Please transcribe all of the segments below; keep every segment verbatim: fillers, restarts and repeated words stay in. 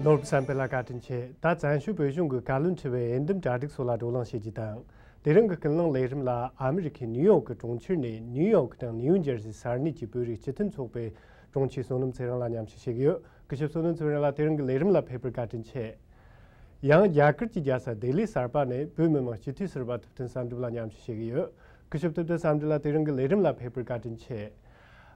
ནོར་བུ་བསམ་འཕེལ་ལགས་བཀའ་དྲིན་ཆེ། ད་བཙན་བྱོལ་བོད་གཞུང་གི་བཀའ་བློན་ཁྲི་པའི་འོས་འདེམས་གྲ་སྒྲིག་སོགས་ལ་བགྲོ་གླེང་བྱེད་རྒྱུ་དང་། དེ་རིང་གི་ཀུན་གླེང་ལས་རིམ་ལ་ཨ་མི་རི་ཁའི་ནིའུ་ཡོག་གི་གྲོང་ཁྱེར་ནས་ནིའུ་ཡོག་དང་ནིའུ་འཇར་སི་ས་གནས་ཀྱི་བོད་རིགས་སྤྱི་མཐུན་ཚོགས་པའི་དྲུང་ཆེ་བསོད་ནམས་ཚེ་རིང་ལ་མཉམ་ཞུགས་བྱེད་ཀྱི་ཡོད། སྐུ་ཞབས་བསོད་ནམས་ཚེ་རིང་ལགས་དེ་རིང་གི་ལས་རིམ་ལ་ཕེབས་པར་བཀའ་དྲིན་ཆེ། ཡང་རྒྱ་གར་གྱི་རྒྱལ་ས་ལྡི་ལི་གསར་པ་ནས་བོད་མི་མང་སྤྱི་འཐུས་ཟུར་པ་ཐུབ་བསྟན་བསམ་གྲུབ་ལ་མཉམ་ཞུགས་བྱེད་ཀྱི་ཡོད། སྐུ་ཞབས་ཐུབ་བསྟན་བསམ་གྲུབ་ལགས་དེ་རིང་གི་ལས་རིམ་ལ་ཕེབས་པར་བཀའ་དྲིན་ཆེ།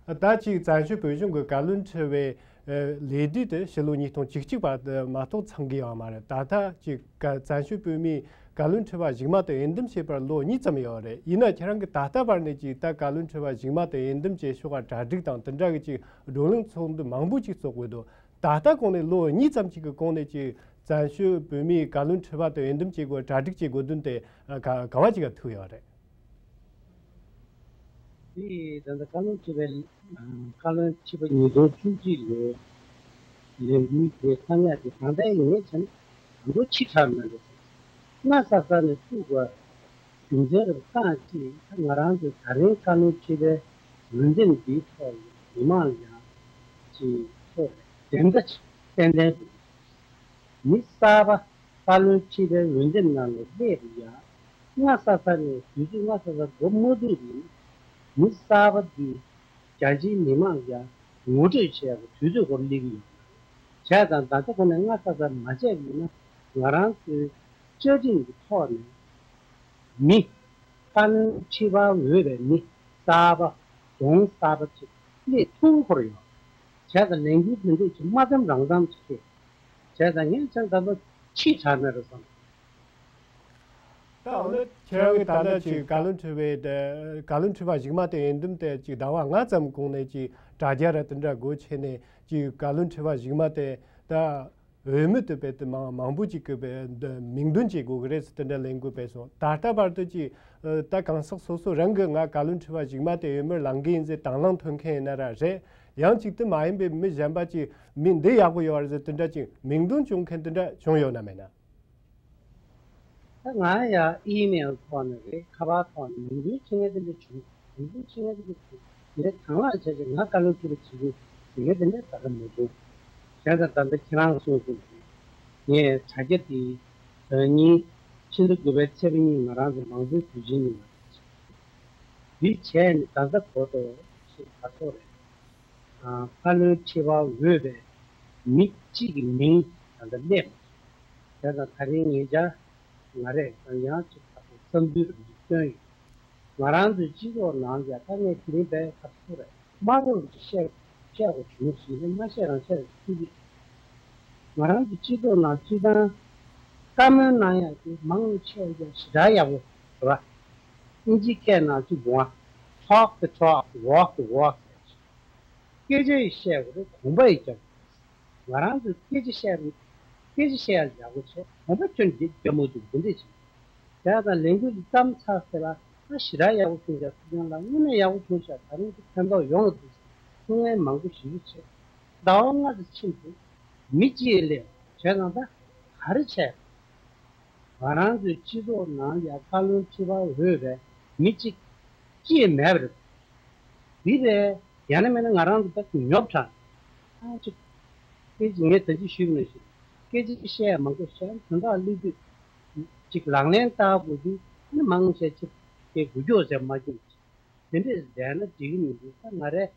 ད་ཅིག་བཙན་བྱོལ་བོད་གཞུང་གི་བཀའ་བློན་ཁྲི་པའི་ལས་དུས་དེ་ཕྱི་ལོ་ཉིས་སྟོང་བཅུ་གཅིག་བར་དུ་མ་གཏོགས་ཚང་གི་ཡོད་མ་རེད། ད་ལྟ་ཅིག་བཀའ་བཙན་བྱོལ་བོད་མིའི་བཀའ་བློན་ཁྲི་པ་གཞུག་མ་དེ་འོས་འདེམས་བྱས་པར་ལོ་གཉིས་ཙམ་ཡོད་རེད། ཡིན་ན་ཁྱེད་རང་གིས་ད་ལྟ་བར་ནས་ཅིག་ད་བཀའ་བློན་ཁྲི་པ་གཞུག་མ་དེ་འོས་འདེམས་བྱེད་ཕྱོགས་ལ་གྲ་སྒྲིག་དང་དེ་འདྲ་གི་ཅིག་བགྲོ་གླེང་ཚོགས་འདུ་མང་པོ་ཅིག་ཚོགས་དགོས་འདུག་ད་ལྟ་གོང་ནས་ལོ་གཉིས་ཙམ་ཅིག་གི་གོང་ནས་ཅིག་བཙན་བྱོལ་བོད་མིའི་བཀའ་བློན་ཁྲི་པ་དེ་འོས་འདེམས་བྱེད་དགོས་གྲ་སྒྲིག་བྱེད་དགོས་དོན་དེ་ག་ག་བ་ཅིག་ག་ཐུག་ཡོད་རེད། དེ་ད་ལྟ་བཀའ་བློན་ཁྲི་པའི་བཀའ་བློན་ཁྲི་པ་ཉིས་སྟོང་བཅུ་གཅིག་ལོའི་ལས་འགུལ་དེ་བསམ་ཡག་དེ་ད་ལྟའི་ངས་བྱས་ན་ད་མདོ་ཕྱི་དྲགས་མེད་འགྲོ། སྔ་ས་ས་ནས་བཙུགས་པ་རྒྱུ་མཚན་རེ་བཏང་ཅིག་ད་ང་རང་ཚོའི་ད་རིང་བཀའ་བློན་ཁྲི་པའི་འོས་འདེམས་འདིའི་ཐོག་ལ་མི་མང་ལ་ཡང་ཅིག་ཐོག་ལ་བདེན་མཐའ་ཅིག་ཏན་ཏན་འདུག་མི་གསར་པ་བཀའ་བློན་ཁྲི་པའི་འོས་འདེམས་ནང་ལ་སླེབས་པ་ཡང་སྔ་ས་ས་ནས་དུས་ཚོད་སྔ་ས་ས་འགོར་མ་ཐུབ་པ་ཡིན། མི་གསར་པ་འདིས་རྒྱ་ཆེའི་མི་མང་ལ་ཡང་ངོ་སྤྲོད་བྱས་པ་དུས་ཚོད་འགོར་སླེབས་ཀྱི་ཡོད། བྱས་ཙང་ད་ལྟ་ཁོ་ནས་སྔ་ས་ས་མ་བྱས་པ་ཡིན་ན་ང་རང་ཚོའི་བཅའ་ཁྲིམས་ཀྱི་ཐོག་ནས་མི་བཀའ་བློན་ཁྲི་པ་འོས་པའི་མི་གསར་པ་རྫོང་གསར་པ་ཅིག་སླེབས་ཐུབ་ཁོ་རང་ཡོད། བྱས་ཙང་ལས་འགུལ་དེ་འདྲས་ཀྱི་དམག་མཚམས་རང་མཚམས་ཀྱི་ཐད། བྱས་ཙང་ངས་བྱས་ད་ལྟ་ཕྱི་དྲགས་མེད་རེད་བསམ། ད་འོ་ན་ཁྱེད་རང་གིས་ད་ལྟ་ཅིག་བཀའ་བློན་ཁྲི་པའི་དེ་བཀའ་བློན་ཁྲི་པ་གཞུག་མ་དེ་འོས་འདེམས་དེ་ཅིག་ཟླ་བ་ལྔ་ཙམ་གོང་ནས་ཅིག་དྲ་རྒྱ་ར་དེ་འདྲ་སྒོ་ཕྱེ་ནས་ཅིག་བཀའ་བློན་ཁྲི་པ་གཞུག་མ་དེ་ད། འོས་མི་དེ་དཔེ་དེ་མང་མང་པོ་ཅིག་གི་དཔེ་འདི་མིང་འདོན་བྱེད་དགོས་ཀྱི་རེད་ཟེར་དེ་འདྲ་ལས་འགུལ་སྤེལ་སོང་། ད་ལྟ་བར་དུ་ཅིག་ཨ་ད་གང་ཟག་སོ་སོ་རང་གི་ང་བཀའ་བློན་ཁྲི་པ་གཞུག་མ་དེ་འོས་མིར་ལངས་ཀྱི་ཡིན་ཟེར་དང་བླངས་ཐོན་མཁན་ཡིན་ན་ར་རེད། ཡང་ཅིག་དེ་མ་ཡིན་པའི་མི་གཞན་པ་ཅིག་མི་འདི་ཡག་པོ་ཡོད་རེད་ཟེར་དེ་འདྲ་ཅིག་མིང་འདོན་བྱུང་མཁན་དེ་འདྲ་བྱུང་ཡོད་ན་མེད་ན། ད་ང་ཡང་ཨི་མེལ་ཐོག་ནས་རེད། ཁ་པར་ཐོག་ནས་མིང་འདོན་བྱེད་མཁན་དེ་འདྲ་བྱུང་། མིང་འདོན་བྱེད་མཁན་དེ་འདྲ་བྱུང་། ངས་དང་བླངས་བྱས་བྱས་ང་བཀའ་བློན་ཁྲི་པ་བྱེད་ཀྱི་ཟེར་མཁན་དེ་འདྲ་ད་ལྟ་མ་བྱུང་། བྱས་ཙང་ད་ལྟ་ཁྱེད་རང་གསུངས་གསུངས་ཀྱི་ངས་དྲ་རྒྱ་དེ་ཟླ་ཉིན་ཕྱི་ཟླ་དགུ་པའི་ཚེས་པ་གཉིས་ང་རང་ཚོ་མང་གཙོའི་དུས་ཆེན་ཡིན་པ་རེད། འདི་བྱས་ནས་ད་ལྟ་གོ་ཐོས་ཞེས་ག་ཚོད་རེད། བཀའ་བློན་ཁྲི་པ་འོས་པའི་མི་གཅིག་གི་མིང་ད་ལྟ་སླེབས་མ་སོང་། བྱས་ཙང་ད་རིང་ཉེ་ཆར་ང་རས་ཀྱང་ཡང་ཅིག་ཁ་སང་བསམ་ཚུལ་རང་ཅིག་བཏོན་ཡོད། ང་རང་ཚོའི་སྤྱི་ཚོགས་ནང་ལ་ད་ངས་དེ་རིང་དཔེ་ཁ་ཐུག་རེད་མ་རུང་ཅིག་བཤད་བཤད་དགོས་བྱུང་ཞིག་ནི་མ་བཤད་རང་བཤད་རེད་ཐུག་གི། ང་རང་ཚོའི་སྤྱི་ཚོགས་ནང་སྤྱི་བཏང་བཀའ་མོལ་གནང་ཡག་དེ་མང་ཆེ་བ་ཞེ་དྲག་ཡག་པོ་རེད་བ། ཨིན་ཇིའི་སྐད་ནང་ཅིག་འབུང་བ། Talk the talk, walk the walk ཟེར། སྐད་ཆ་ཡི་བཤད་དགོས་རེད། གོམ་པ་ཡི་རྒྱག་དགོས་རེད། ང་རང་ཚོས་སྐད་ཆ་བཤད་རེད། སྐད་ཆ་བཤད་ཡག་ཡག་པོ་བྱས་གོམ་པ་ཁྱོན་རྒྱ་རྒྱ་མོ་འདུག་འདི་འདྲས་བྱས། བྱས་ཙང་ལས་འགུལ་འདི་བརྩམས་ཚར་ཟེར་ལ་ད་ཞེ་དྲག་ཡག་པོ་བྱུང་ཤག་ཐུགས་རྒྱང་ལ་དངོས་གནས་ཡག་པོ་བྱུང་ཤག་ད་རིང་འདི་ཕན་ཐོགས་ཡོང་ལ་འདུག་ཟེར་ཐུགས་ངལ་མང་པོ་ཞེ་པོ་བྱས། ཟླ་བ་ལྔ་ཙམ་ཕྱིན་འདུག་མི་གཅིག་སླེབས་བྱས་ཙང་ད་ག་རེ་བྱས། ང་རང་ཚོའི་སྤྱི་ཚོགས་ནང་ཡང་བཀའ་བློན་ཁྲི་པ་འོས་པའི་མི་གཅིག་ཅིག་མེད་པ་རེད། འདི་རེད། ཡང་ན་མིན་ན་ང་རང་ཚོ་ད་ཉོབ་དྲགས། ཨ་ཅིག་སྐད་ཆ་ངས་ད་ཅི་ཞུས་པ་ནང་བཞིན་སྐད་ཆ་བཤད་ཡ་མང་པོ་བཤད་དོན་དག་བློ་འདུས་ཅིག་ལག་ལེན་བསྟར་དགོས་དུས་ནི་མང་ཆེ་ཅིག་སྐད་མགོ་སྐྱོག་བྱས་མ་སྐྱོག་ཅིག་དེ་འདྲས་བསྡད་ན་འགྲིག་གི་མི་འདུག་ད་ང་རས་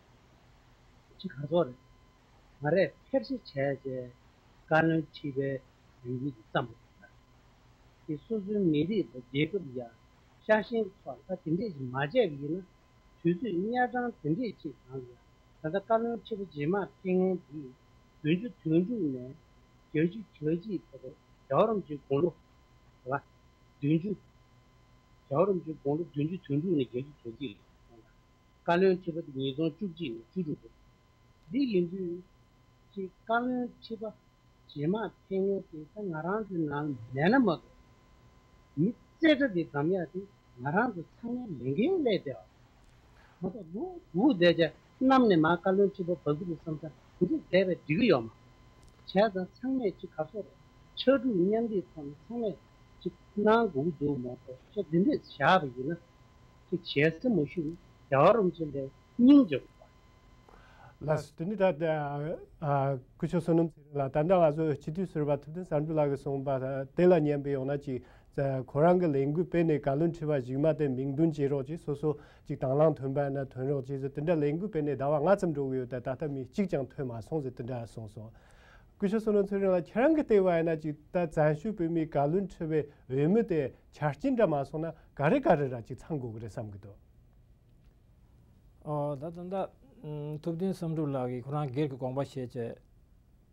ཅིག་ག་ཚོད་རེད། ང་རས་ཕེབས་བཤད་བྱས་རྗེས་བཀའ་བློན་ཁྲི་པའི་ལས་འགུལ་དེ་བརྩམས་པ་རེད། དེ་སོ་སོའི་མི་རིགས་དང་རྒྱལ་ཁབ་ལ་ཡང་ཤ་ཞེན་གྱི་ཐོག་ད་དེ་འདྲས་ཞིག་མ་བྱས་པ་ཡིན་ན་དུས་ཚོད་གཉའ་གྲངས་དེ་འདྲས་ཅིག་ནང་ལ་ད་ལྟ་བཀའ་བློན་ཁྲི་པ་རྗེས་མ་ཕེབས་མཁན་དེ་བདུན་ཅུ་དོན་དྲུག་ནས་བརྒྱད་ཅུ་གྱ་གཅིག་བར་དུ་རྒྱལ་བ་རིན་པོ་ཆེའི་དགུང་ལོ་རེད་བ། བདུན་ཅུ། རྒྱལ་བ་རིན་པོ་ཆེའི་དགུང་ལོ་བདུན་ཅུ་དོན་དྲུག་ནས་བརྒྱད་ཅུ་གྱ་གཅིག་རེད། བཀའ་བློན་ཁྲི་པ་དེ་ཉིས་སྟོང་བཅུ་གཅིག་ནས་བཅུ་དྲུག་རེད། འདི་ཡིན་དུས་ཅིག་བཀའ་བློན་ཁྲི་པ་རྗེས་མ་ཕེབས་མཁན་དེ་ད་ང་རང་ཚོའི་ནང་མེད་ན་མ་གཏོགས་མི་རྩེ་གྲ་དེ་འདམ་ཡག་དེ་ང་རང་ཚོ་ཚང་མས་ལས་འགན་སླེབས་བསྡད་པ་མ་གཏོགས་སྒུག་སྒུག་བསྡད་བྱས་གནམ་ནས་མར་བཀའ་བློན་ཁྲི་པ་བབས་ཀྱི་རེད་བསམ་ས་འདི་འདྲ་བསྡད་པས་འགྲིག་གི་ཡོད་མ་རེད། བྱས་ཙང་ཚང་མས་ཅིག་ག་སོགས་རེད་ཕྱར་གྲུ་མཉམ་འདེགས་ཐོག་ནས་ཚང་མས་ཅིག་གནང་དགོས་ཀྱི་འདུག་མ་གཏོགས་ཤ་འདི་འདྲས་བཞག་པ་ཡིན་ན་ཅིག་ཞལ་ཟས་མ་ཞུ་ནས་རྒྱལ་བ་རིན་པོ་ཆེ་ལ་སྙིང་རྗེ་པོ། ལགས་སོ། དེ་ནི་ད་ལྟ་ཨ་སྐུ་ཞབས་བསོད་ནམས་ཚེ་རིང་ལགས། ད་ལྟ་ང་ཚོ་སྤྱི་འཐུས་ཟུར་པ་ཐུབ་བསྟན་བསམ་གྲུབ་ལགས་ཀྱིས་གསུངས་པ་དེ་ལ་ཉན་པ་ཡིན་ན་ཅིག་ཁོ་རང་གི་ལས་འགུལ་སྤེལ་ནས་བཀའ་བློན་ཁྲི་པ་གཞུག་མ་དེ་མིང་འདོན་བྱེད་རོགས་ཅེས། སོ་སོ་ཅིག་དང་བླངས་ཐོན་པ་ཡིན་ན་ཐོན་རོགས་ཅེས་ཟེར་དེ་འདྲ་ལས་འགུལ་སྤེལ་ནས་ཟླ་བ་ལྔ་ཙམ་འགྲོ་གི་ཡོད། ད་ད་ལྟ་མི་གཅིག་ཀྱང་ཐོན་མ་སོང་ཟེར་དེ་འདྲ་གསུངས་སོང་། སྐུ་ཞབས་བསོད་ནམས་ཚེ་རིང་ལགས། ཁྱེད་རང་གིས་བལྟས་པ་ཡིན་ན་ཅིག་ད་བཙན་བྱོལ་བོད་མིའི་བཀའ་བློན་ཁྲི་པའི་འོས་མི་དེ་ཆ་རྐྱེན་འདྲ་མ་སོང་ན་ག་རེ་ག་རེ་ར་ཅིག་ཚང་དགོས་ཀྱི་རེད་བསམ་གྱི་འདུག་ཨོ། ད་ད་ལྟ་ཨམ་ཐུབ་བསྟན་བསམ་གྲུབ་ལགས་ཀྱིས་ཁོ་རང་སྒེར་གྱི་དགོངས་པ་བཞེས་བྱས།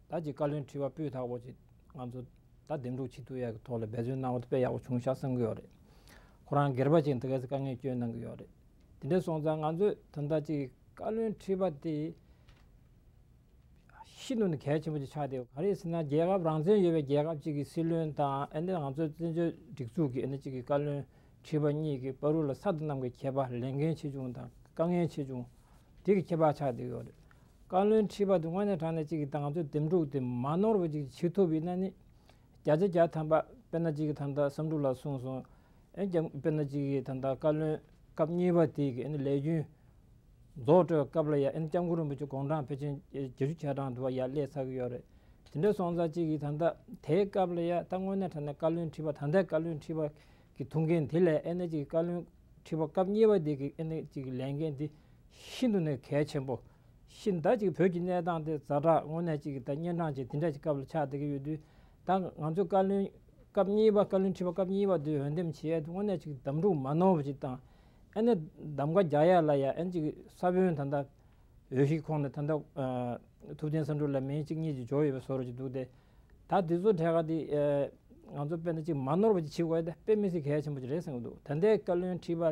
ད་ཅིག་བཀའ་བློན་ཁྲི་པ་སྤུས་དག་པོ་ཅིག་ང་ཚོ་ད་འདེམས་སྒྲུག་བྱེད་ཐུབ་ཡག་གི་ཐོག་ལ་འབད་བརྩོན་གནང་བ་དེ་དཔེ་ཡག་པོ་བྱུང་ཤག་བསམ་གྱི་ཡོད་རེད། ཁོ་རང་སྒེར་པ་ཅིག་དེ་ག་ཚོད་དཀའ་ངལ་སྐྱོན་གནང་གི་ཡོད་རེད། དེ་འདྲ་སོང་ཙང་ང་ཚོས་ད་ལྟ་ཅིག་བཀའ་བློན་ཁྲི་པ་དེ་ཤིན་ཏུ་ནས་གལ་ཆེན་པོ་ཅིག་ཆགས་བསྡད་ཡོད། ག་རེ་ཟེར་ན་རྒྱལ་ཁབ་རང་བཙན་ཡོད་པའི་རྒྱལ་ཁབ་ཅིག་གི་སྲིད་བློན་དང་ཨ་ནི་ང་ཚོའི་བཙན་བྱོལ་སྒྲིག་འཛུགས་ཀྱི་ཨ་ནི་ཅིག་གི་བཀའ་བློན་ཁྲི་པ་གཉིས་ཀྱི་བར་དུ་ལ་ས་དང་གནམ་གྱི་ཁྱད་པར། ལས་འགན་ཆེ་ཆུང་དང་དཀའ་ངལ་ཆེ་ཆུང་དེ་གི་ཁྱད་པར་ཆགས་བསྡད་ཡོད་རེད། བཀའ་བློན་ཁྲི་པ་དེ་དངོས་གནས་དྲང་གནས་ཅིག་གི་ད་ང་ཚོའི་འདེམས་སྒྲུག་དེ་མ་ནོར་བ་ཅིག་བྱེད་ཐུབ་ཡིན་ན་ནི་བརྒྱ་ཆ་བརྒྱ་ཐམ་པ་དཔེར་ན་ཅིག་གི་ད་ལྟ་བསམ་གྲུབ་ལགས་གསུངས་སོང་། ཨེ་ཀྱང་དཔེར་ན་ཅིག་གི་ད་ལྟ་བཀའ་བློན་སྐབས་གཉིས་པ་དེ་གི་ཨ་ནི་ལས་རྒྱུན་རྫོགས་འགྲོ་སྐབས་ལ་ཡ་ཨ་ནི་སྐྱབས་མགོན་རིན་པོ་ཆེ་དགུང་གྲངས་ཕལ་ཆེར་བརྒྱད་ཅུ་གྱ་གྲངས་འདུག་པ་ཡར་སླེབས་ཚར་གི་ཡོད་རེད། དེ་འདྲ་སོང་ཙང་ཅིག་གི་ད་ལྟ་དེའི་སྐབས་ལ་ཡ་ད་དངོས་གནས་དྲང་གནས་བཀའ་བློན་ཁྲི་པ་ད་ལྟའི་བཀའ་བློན་ཁྲི་པ་གི་ཐུགས་འགན་དེ་ལས་ཨ་ནི་ཅིག་བཀའ་བློན་ཁྲི་པ་སྐབས་གཉིས་པ་དེ་གི་ཨ་ནི་ཅིག་ལས་འགན་དེ་ཤིན་ཏུ་ནས་གལ་ཆེན་པོ། ཤིན་ད་ཅིག་བོད་ཀྱི་གནས་སྟངས་དེ་ཛ་དྲག་དངོས་གནས་ཅིག་ད་གཉན་འཕྲང་ཅིག་དེ་འདྲ་ཅིག་སྐབས་ལ་ཆགས་བསྡད་ཀྱི་ཡོད་དུས། ད་ང་ཚོ་བཀའ་བློན་སྐབས་གཉིས་པ་བཀའ་བློན་ཁྲི་པ་སྐབས་གཉིས་པ་དེ་འོས་འདེམས་བྱེད་ཡས་དེ་དངོས་གནས་ཅིག་འདེམས་སྒྲུག་མ་ནོར་བ་ཅིག་དང་། ཨ་ནི་གདམ་ག་རྒྱག་ཡ་ལ་ཡ་ཨ་ནི་ཅིག་ས་བོན་ད་ལྟ་འོས་གཞིའི་ཁོངས་ནས་ད་ལྟ་ཐུབ་བསྟན་བསམ་གྲུབ་ལ་མིང་གཅིག་གཉིས་ཅིག་འབྱོར་ཡོད་པའི་བཟོ་འདྲ་ཅིག་འདུག་སྟེ། ད་དེ་ཚོ་གྲས་ཀ་དེ་ང་ཚོ་དཔེར་ན་ཅིག་མ་ནོར་བ་ཅིག་བྱེད་དགོས་ཡ་དེ་དཔེ་མི་སྲིད་གལ་ཆེན་པོ་ཅིག་རེད་བསམ་གྱི་འདུག་ད་ལྟའི་བཀའ་བློན་ཁྲི་པ་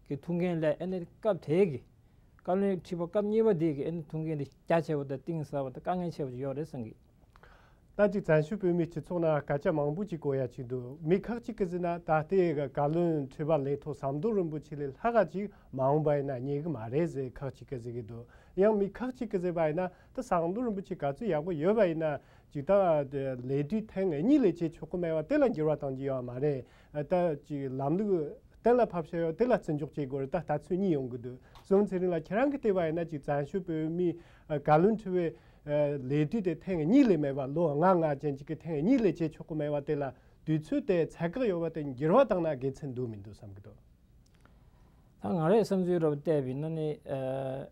གི་ཐུགས་འགན་ལས་ཨ་ནི་སྐབས་དེ་གི་བཀའ་བློན་ཁྲི་པ་སྐབས་གཉིས་པ་དེ་གི་ཨ་ནི་ཐུགས་འགན་དེ་རྒྱ་ཆེ་བ་དང་གཏིང་ཟབ་པ་དང་དཀའ་ངལ་ཆེ་བ་ཅིག་ཡོད་རེད་བསམ་གི། ད་ཅིག་བཙན་བྱོལ་བོད་མིའི་སྤྱི་ཚོགས་ནང་སྐད་ཆ་མང་པོ་ཅིག་གོ་ཡ་ཅིག་འདུག་མི་ཁག་ཅིག་གིས་ཟེར་ན་ད་ལྟའི་བཀའ་བློན་ཁྲི་པ་ལས་ཐོག་ཟམ་གདོང་རིན་པོ་ཆེ་ལས་ལྷག་ག་ཅིག་མ་འོངས་པ་ཡིན་ན་རྙེད་གི་མ་རེད་ཟེར་ཁག་ཅིག་གིས་ཟེར་གི་འདུག་ཡང་མི་ཁག་ཅིག་གིས་ཟེར་བ་ཡིན་ན་ད་ཟམ་གདོང་རིན་པོ་ཆེ་ག་ཚོད་ཡག་པོ་ཡོད་པ་ཡིན་ན་ཅིག་ད་ལས་དུས་ཐེངས་གཉིས་ལས་བྱེད་ཆོག་གི་མེད་པ་དེ་ལ་འགྱུར་བ་གཏང་རྒྱུ་ཡོད་མ་རེད། ད་ཅིག་ལམ་ལུགས་གཏན་ལ་ཕབ་བྱས་ཡོད་དེ་ལ་བརྩི་འཇོག་བྱེད་དགོས་རེད། ད་ལྟ་ཚོད་གཉིས་ཡོང་གི་འདུག་བསོད་ནམས་ཚེ་རིང་ལགས། ཁྱེད་རང་གིས་བལྟས་པ་ཡིན་ན་ཅིག་བཙན་བྱོལ་བོད་མིའི་ཨ་བཀའ་བློན་ཁྲི་པའི་ཨ་ལས་དུས་དེ་ཐེངས་གཉིས་ལས་མེད་པ་ལོ་ལྔ་ལྔ་ཅན་ཅིག་གི་ཐེངས་གཉིས་ལས་བྱེད་ཆོག་གི་མེད་པ་དེ་ལ་དུས་ཚོད་དེ་ཚད་བཀག་ཡོད་པ་དེ་འགྱུར་བ་བཏང་ན་དགེ་མཚན་འདུག་མི་འདུག་བསམ་གི་འདུག་ད་ང་རའི་བསམ་ཚུལ་རབ་བལྟས་པ་ཡིན་ན་ནི་ཨ་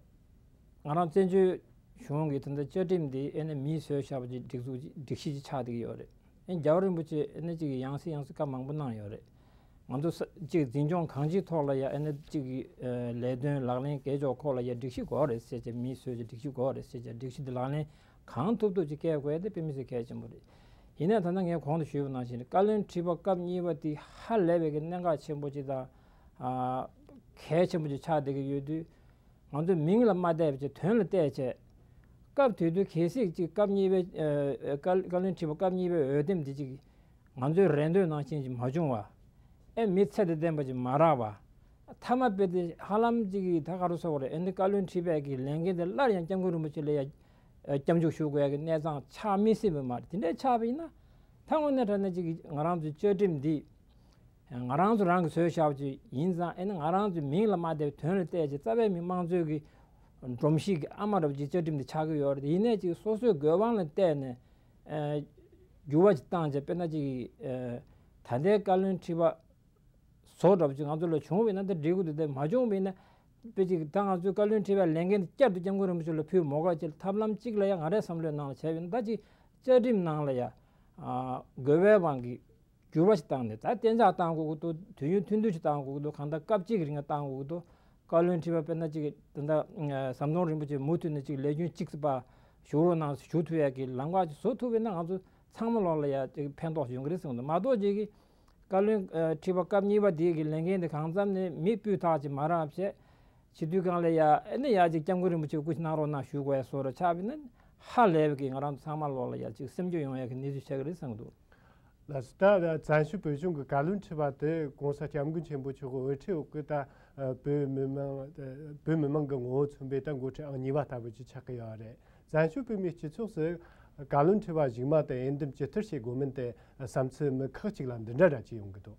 ང་རང་བཙན་བྱོལ་གཞུང་གི་ད་ལྟ་བཅའ་ཁྲིམས་འདི་ཨེ་ནི་མིས་བཟོས་བཞག་པ་ཅིག་སྒྲིག་འཛུགས་སྒྲིག་གཞི་ཅིག་ཆགས་བསྡད་ཀྱི་ཡོད་རེད། ཨེ་རྒྱལ་བ་རིན་པོ་ཆེ་ཨེ་ནི་ཅིག་ཡང་སེ་ཡང་སེ་བཀའ་མང་པོ་གནང་ཡོད་རེད། ང་ཚོ་ས་ཅིག་འཛིན་སྐྱོང་གང་ཅིའི་ཐོག་ལ་ཡ་ཨེ་ནི་ཅིག་གི་ཨ་ལས་དོན་ལག་ལེན་གས་ཆོག་ཁོག་ལ་ཡ་སྒྲིག་གཞི་དགོས་རེད་ཟེར་བྱས་མིས་བཟོས་ཀྱི་སྒྲིག་གཞི་དགོས་རེད་ཟེར་བྱས་སྒྲིག་གཞི་འདི་ལག་ལེན་གང་ཐུབ་ཐུབ་ཅིག་བཀལ་དགོས་ཡ་དེ་དཔེ་མི་སྲིད་གལ་ཆེན་པོ་རེད། ཡིན་ནའི་ད་ལྟ་ངས་གོང་དུ་ཞུས་པ་ནང་བཞིན་བཀའ་བློན་ཁྲི་པ་སྐབས་གཉིས་པ་དེ་ཧ་ལས་པའི་གི་གནད་འགག་ཆེན་པོ་ཅིག་དང་ཨ་གལ་ཆེན་པོ་ཅིག་ཆགས་བསྡད་ཀྱི་ཡོད་དུས། ང་ཚོས་མིང་ལ་མ་བལྟས་པ་བྱས་དོན་ལ་བལྟས་བྱས། སྐབས་དེ་དུས་གལ་སྲིད་ཅིག་སྐབས་གཉིས་པའི་ཨ་བཀའ་བཀའ་བློན་ཁྲི་པ་སྐབས་གཉིས་པའི་འོས་འདེམས་འདི་ཅིག་ང་ཚོའི་རེ་འདོད་ནང་བཞིན་ཅིག་མ་བྱུང་བ། ཨེ་མི་ཚད་དང་ལྡན་པ་ཅིག་མ་རག་པ། མཐའ་མ་དཔེ་དེ་ཧ་ལམ་ཅིག་གིས་ད་ག་རུ་སོགས་རེད། ཨེ་འདི་བཀའ་བློན་ཁྲི་པའི་གི་ལས་འགན་དེ་སླར་ཡང་སྐྱབས་མགོན་རིན་པོ་ཆེ་ལ་ཡ་ཨ་སྐྱབས་འཇུག་ཞུ་དགོས་ཡ་གི་གནས་སྟངས་ཆགས་མི་སྲིད་པ་མ་རེད། དེ་འདྲའི་ཆགས་པ་ཡིན་ན་ད་དངོས་གནས་དྲང་གནས་ཅིག་གིས་ང་རང་ཚོའི་བཅའ་ཁྲིམས་འདི། ང་རང་ཚོ་རང་གིས་བཟོས་བཞག་པ་ཅིག་ཡིན་ཙང་ཨེ་ནི་ང་རང་ཚོའི་མིང་ལ་མ་བལྟས་པའི་དོན་ལ་བལྟས་ཅིག་རྩ་བའི་མི་དམངས་གཙོའི་གི་སྒྲོམ་གཞི་གི་ཨ་མ་རབ་ཅིག་བཅའ་ཁྲིམས་འདི་ཆགས་ཀྱི་ཡོད་རེད། ཡིན་ནའི་ཅིག་སོ་སོའི་དགོས་དབང་ལ་བལྟས་ནས་ཨ་འགྱུར་བ་ཅིག་བཏང་བྱས་དཔེར་ན་ཅིག་ཨ་ད་ལྟའི་བཀའ་བློན་ཁྲི་པ་བཟོ་འདྲ་པོ་ཅིག་ང་ཚོ་ལ་བྱུང་བ་ཡིན་ན་ད་འགྲིག་གི་འདུག་དེ་མ་བྱུང་བ་ཡིན་ན་དཔེ་ཅིག་ད་ང་ཚོའི་བཀའ་བློན་ཁྲི་པའི་ལས་འགན་དེ་བསྐྱར་དུ་སྐྱབས་མགོན་རིན་པོ་ཆེ་ལ་ཕུལ་མོ་ག་ཅིག་ཐབས་ལམ་གཅིག་ལ་ཡ་ང་རའི་བསམ་བློའི་ནང་ལ་བྱས་པ་ཡིན་ན་ད་ཅིག་བཅའ་ཁྲིམས་ནང་ལ་ཡ་ཨ་དགོས་པའི་དབང་གིས། འགྱུར་བ་ཞིག་བཏང་ནས་ད་གཏན་འཇགས་བཏང་དགོས་ཀྱི་འདུག་དུས་ཡུན་ཐུང་ཐུང་ཞིག་བཏང་དགོས་ཀྱི་འདུག་གང་ལྟར་སྐབས་གཅིག་གི་རིང་ལ་བཏང་དགོས་ཀྱི་འདུག་བཀའ་བློན་ཁྲི་པ་དཔེར་ན་གཅིག་གི་ད་ལྟ་ཟམ་གདོང་རིན་པོ་ཆེ་མུ་མཐུད་ནས་གཅིག་ལས་རྒྱུན་གཅིག་པ་བཞུགས་རོགས་གནང་ཞུ་ཐུབ་ཡ་གི་ལམ་ཁ་ཅིག་བཟོ་ཐུབ་པ་ཡིན་ན་ང་ཚོ་ཚང་མ་ལོག་ལ་ཡ་ཅིག་ཕན་ཐོགས་ཡོང་གི་རེད་བསམ་གྱི་འདུག་མ་གཏོགས་ཅིག་གི་བཀའ་བློན་ཁྲི་པ་སྐབས་གཉིས་པ་དེ་གི་ལས་འགན་དེ་གང་འཚམ་ནས་མི་སྤུས་དག་ཅིག་མ་རག་བྱས། སྤྱི་འཐུས་སྒང་ལ་ཡ་ཨེ་ནི་ཡ་ཅིག་སྐྱབས་མགོན་རིན་པོ་ཆེ་སྐུ་ཞབས་གནང་རོགས་གནང་ཞུ་དགོས་ཡ་བཟོ་འདྲ་ཆགས་པ་ཡིན་ན་ཧ་ལས་པའི་གི་ང་རང་ཚོ་ཚང་མ་ལོག་ལ་ཡ་ཅིག་སེམས་སྐྱོ་ཡོང་ཡ་གི་གནས་ཚུལ་ཆགས་ཀྱི་རེད་བསམ་གྱི་འདུག་ལགས་སོ། ད་བཙན་བྱོལ་བོད་གཞུང་གི་བཀའ་བློན་ཁྲི་པ་དེ་༸གོང་ས་༸སྐྱབས་མགོན་ཆེན་པོ་མཆོག་གི་འོས་ཁྲིད་འོག་གི་ད་བོད་མི་མང་བོད་མི་མང་གི་ངོ་བོ་མཚོན་པའི་ད་འགོ་ཁྲིད་ཨང་གཉིས་པ་ལྟ་བུ་ཅིག་ཆགས་ཀྱི་ཡོད་རེད། བཙན་བྱོལ་བོད་མིའི་སྤྱི་ཚོགས་སུ་བཀའ་བློན་ཁྲི་པ་གཞུག་མ་དེ་འོས་འདེམས་ཇི་ལྟར་བྱེད་དགོས་མིན་དེ་བསམ་ཚུལ་མི་ཁག་ཅིག་ལ་འདི་འདྲ་འདྲ་ཅིག་ཡོང་གི་འདུག